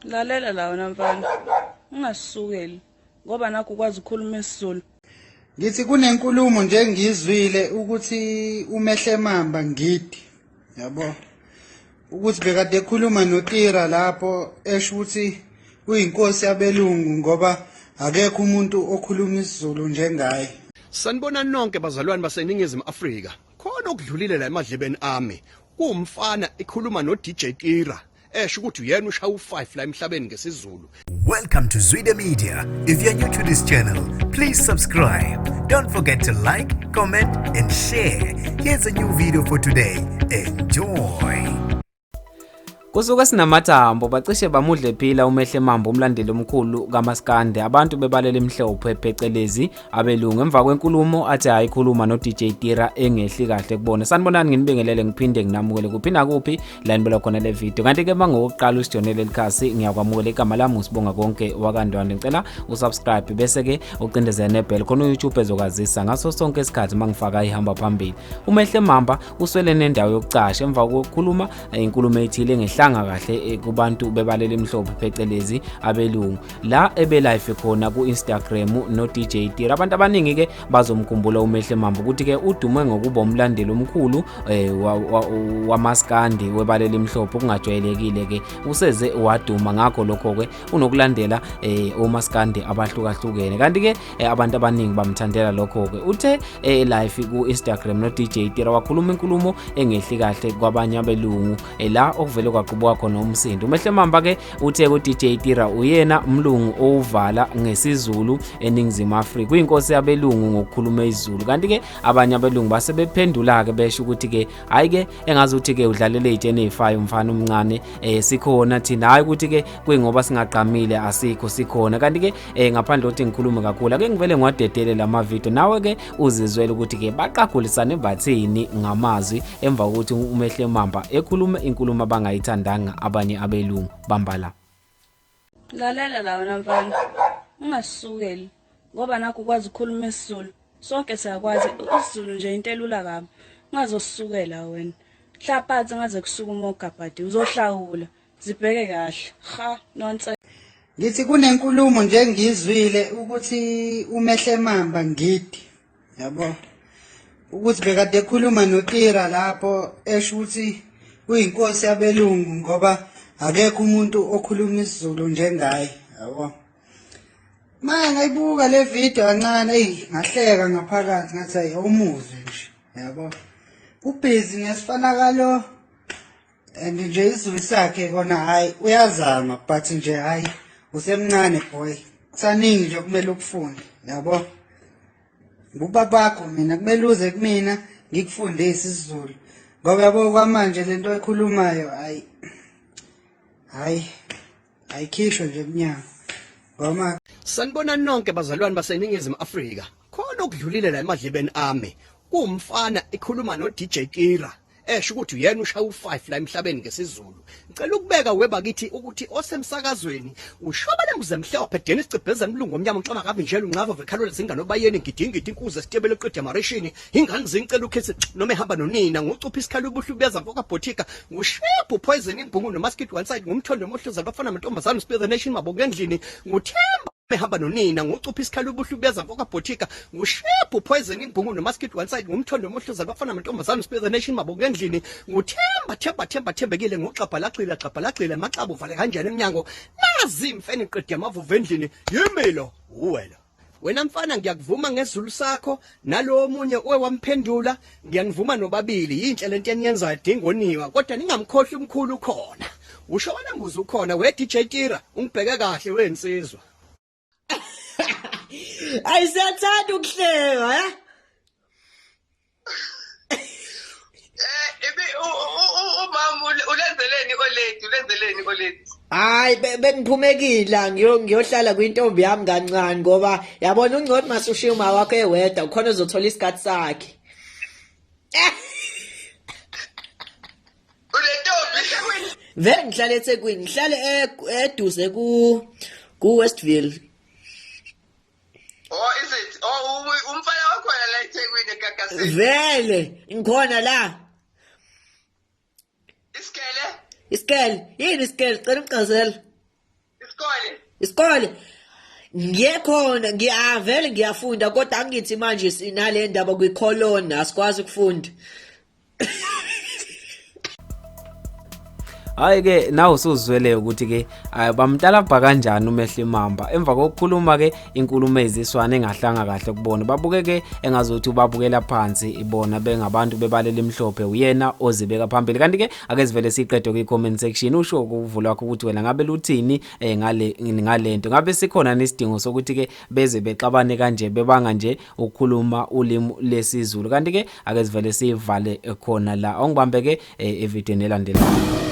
Lalela la wena mfana. Ungasukeli ngoba nakho ukwazi ukukhuluma isiZulu. Ngithi kunenkulumo nje engiyizwile ukuthi uMehle Mamba ngidi yabo ukuthi bekade ekhuluma noTira lapho esho ukuthi uyinkosi yabelungu ngoba akekho umuntu okhuluma isiZulu njengaye. Sanibonani nonke bazalwane baseNingizimu Afrika. Khona okudlulile la emadlebeni ami. Kuwumfana ekhuluma no DJ Tira esho ukuthi uyena ushaya u5 la emhlabeni ngesiZulu. Welcome to Zwide Media. If you're new to this channel, please subscribe. Don't forget to like, comment, and share. Here's a new video for today. Enjoy. Kusuke sinamathambo bacishe bamudle phila uMehle Mambo umlandeli omkhulu kaMaskandi abantu bebalela imhlophe phecelezi abelungu emva kwenkulumo athi ayikhuluma no DJ Tira engehli kahle kubona. Sanibonani, nginibingelele ngiphinde nginamukele kuphi nakuphi la nibela khona le video. Kanti ke mangokuqala usijonele likhasi, ngiyakwamukela. Igama lami usibonga konke wakandwande. Ngicela usubscribe bese ke ucindezele nebell khona uYouTube ezokwazisa ngaso sonke isikhathi mangifaka ihamba phambili. Umehle Mamba uswele nendawo yokucasha emva kokukhuluma inkulumo ethile engehlanga kahle kubantu bebalela imhlophe phecelezi abelungu la ebelive khona ku-Instagram no-DJ Tira. Abantu abaningi ke bazomkhumbula uMehle Mamba ukuthi ke udume ngokuba umlandeli omkhulu wamaskandi webalela imhlophe okungajwayelekile ke useze waduma ngakho lokho ke unokulandela omaskandi abahlukahlukene. Kanti ke abantu abaningi bamthandela lokho ke. Uthe live ku-Instagram no-DJ Tira wakhuluma inkulumo engehli kahle kwabanye abelungu la okuvele kwaqubuka khona umsindo. Umehle Mamba ke uthe ku-DJ Tira uyena umlungu owuvala ngesiZulu eNingizimu Afrika, uyinkosi yabelungu ngokukhuluma isiZulu. Kanti ke abanye abelungu base bephendula ke besho ukuthi ke hayi ke engazuthi ke udlalele izitsheni ezifayo umfana omncane, sikhona thina, hayi ukuthi ke kuyingoba singaqamile asikho, sikhona. Kanti ke ngaphandle kokuthi ngikhulume kakhulu, ake ngivele ngiwadedele lama video nawe ke uzizwele ukuthi ke baqagulisane bathini ngamazwi emva kokuthi uMehle Mamba ekhuluma inkulumo abangayithandanga abanye abelungu. Bamba la. Lalela la wena mfana. Ungasukeli ngoba nakho ukwazi ukukhuluma isiZulu. Sonke siyakwazi isiZulu nje, into elula kabi. Ungazosukela wena. Hlala phansi ngaze kusuka umogabhadi uzohlawula. Zibheke kahle. Ha nonsense. Ngithi kunenkulumo nje engiyizwile ukuthi uMehle Mamba ngidi yabo ukuthi bekade ekhuluma noTira lapho esho ukuthi uyinkosi yabelungu ngoba akekho umuntu okhuluma isiZulu njengaye yabo. Manje ngayibuka le video kancane, eyi ngahleka ngaphakathi, ngathi ayi awumuzwe nje yabo. Ubhizi ngesifanakalo and nje isiZulu sakhe kona hayi uyazama, but nje hayi usemncane boy, kusaningi nje okumele ukufunde yabo. Ngubabakho mina, kumele uze kumina ngikufundise isiZulu ngoba yabo kwamanje lento oyikhulumayo hayi hayi ayikhishwe nje emnyango ngoba Sanibonani nonke bazalwane baseNingizimu Afrika. Khona okudlulile la emadlebeni ami. Kuwumfana ekhuluma no DJ Tira esho ukuthi uyena ushaya u5 la emhlabeni ngesiZulu. Ngicela ukubeka webakithi ukuthi osemsakazweni ushoba lembuze emhlophe Dennis Cibheza mlungu omnyama uxama kabi nje lunqava vekhalole zingane obayeni ngidingidi inkuze esitebele qede amarishini ingane zingicela ukhethi noma ehamba nonina ngucupha isikhali ubuhlu beza mfoka bhothika ngushephu poison imbhungu nomaskit one side ngumthondo omuhluza abafana amantombazane spear the nation mabonke endlini nguthemba ehamba nonina ngucupha isikhali ubuhlu beza mfoka bhothika ngushephu poison imbhungu nomaskit one side ngumthondo omuhluza abafana amantombazane spear the nation mabonke endlini nguthemba themba themba thembekile nguxabha laxila xabha laxila maxaba uvale kanjani emnyango nazi imfene qede amavuvu endlini yimilo uwela wena mfana. Ngiyakuvuma ngezulu sakho nalowo omunye uwe wamphendula, ngiyanivuma nobabili, yinhle lento eniyenzayo dingoniwa, kodwa ningamkhohlwa umkhulu ukhona, usho wena mbuzi ukhona we DJ Tira, ungibheke kahle wensizwa. Ayi siyathanda ukuhleka eh. Ibi umama ulenzeleni oledi, ulenzeleni oledi? Hayi bengiphumekile ngiyohlala kwintombi yami kancane ngoba yabona ungcono masushiya uma wakho ewedwa ukhona uzothola isikhathi sakhe. Unentombi eThekwini? Vele ngihlale eThekwini, ngihlale eduze ku Westville. Oh, is it? Oh, umfana wakhona la eThekwini eGagasini. Vele ngikhona la. Isikele? Isikele, yini isikele? Cela ungichazele. Isikole ngiye khona ngiyavele ngiyafunda kodwa angithi manje sinale ndaba kwi-colon asikwazi ukufunda. Hayi ke nawe usuzwele ukuthi ke bamtalabha kanjani umehlo imamba emva kokukhuluma ke inkulumo eziswana engahlanga kahle kubona babukeke engazothi ubabukela phansi ibona bengabantu bebalela imhlophe uyena ozibeka phambili kanti ke ake sivele siqede kwi comment section usho ukuvula kwakho ukuthi wena ngabe luthini eh, ngale ngalento ngabe sikhona nesidingo sokuthi ke beze bexabane kanje bebanga nje ukukhuluma ulimi lesiZulu kanti ke ake sivele sivale khona la ongibambe ke eh, evidweni elandelayo.